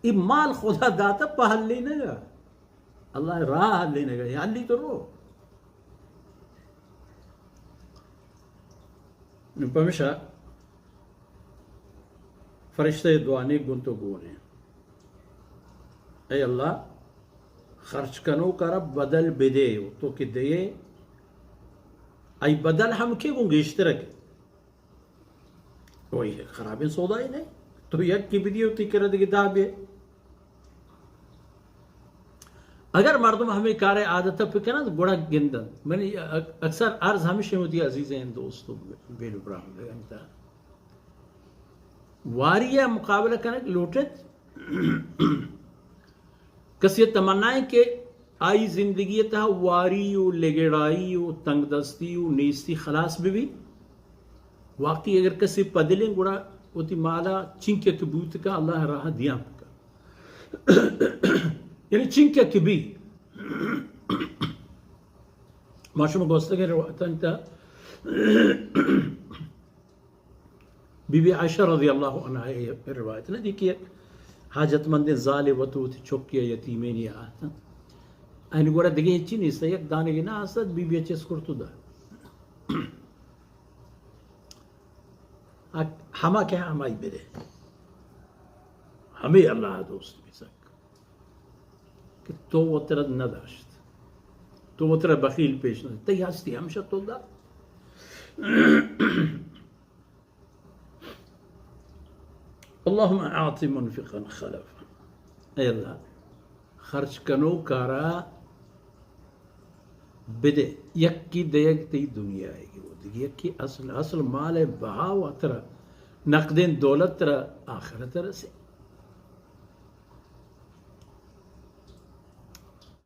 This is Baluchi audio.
اے مال خدا داتا پہ ہلینگا، اللہ راہ ہلینگا، اے ہلی تو رو۔ نوں پمیشا فرشتہ دعا نیک گون تو گونے، اے اللہ، خرچ کنوکارا بدل بدے، تو کہ دئے، آئی بدل ہم کہ گوں گیشتر کہ۔ وہی خرابیں سودائی نہیں، تو یک کی بدیو تی کرا دگہ دہ بے۔ اگر مردم ہمے کارے عادت بکننت، گڑا گندنت۔ من اک-، اکثر عرض ہمیش ایں وتی عزیزیں دوست و بیل و براہماں، واری ء مقابلہ کنگ لوٹت۔ کسی ء تمنا ایں کہ آئی زندگی ء تہا واری و لگڑائی و تنگ دستی و نیستی خلاص بہ بی۔ واقعی اگر کسی پہ دلیں گڑا وتی مالا چنکہ کہ بوت کن اللہ راہ دیان بکن۔ یعنی چنکہ کہ بی۔ ما شما گوستگیں روایتانی تہا بی بی عائشہ رضی اللہ عنہا ء روایت نہ دی کہ یک حاجت مندیں زالے وت وتی چکے یتیمینی آتن۔ اینی گوڑا دگہ ہچی نیست، یک دانگی نہ است، بی بی چست کرت و دا۔ ہما کہ ہمائی بدے۔ ہمے اللہ دوست بی سک کہ تو وترا نہ داشت، تو وترا بخیل پیش نہ، تئی ہستی ہمشہ تو دا۔ اللهم اعط منفقا خلفا۔ اے اللہ، خرچ کنوکارا بدے، یکی دیگ تئی دنیا ء گی، و دگہ یکی اصل، اصل مال ء بہا و ترا نقدیں دولت ترا آخرت ء رسے۔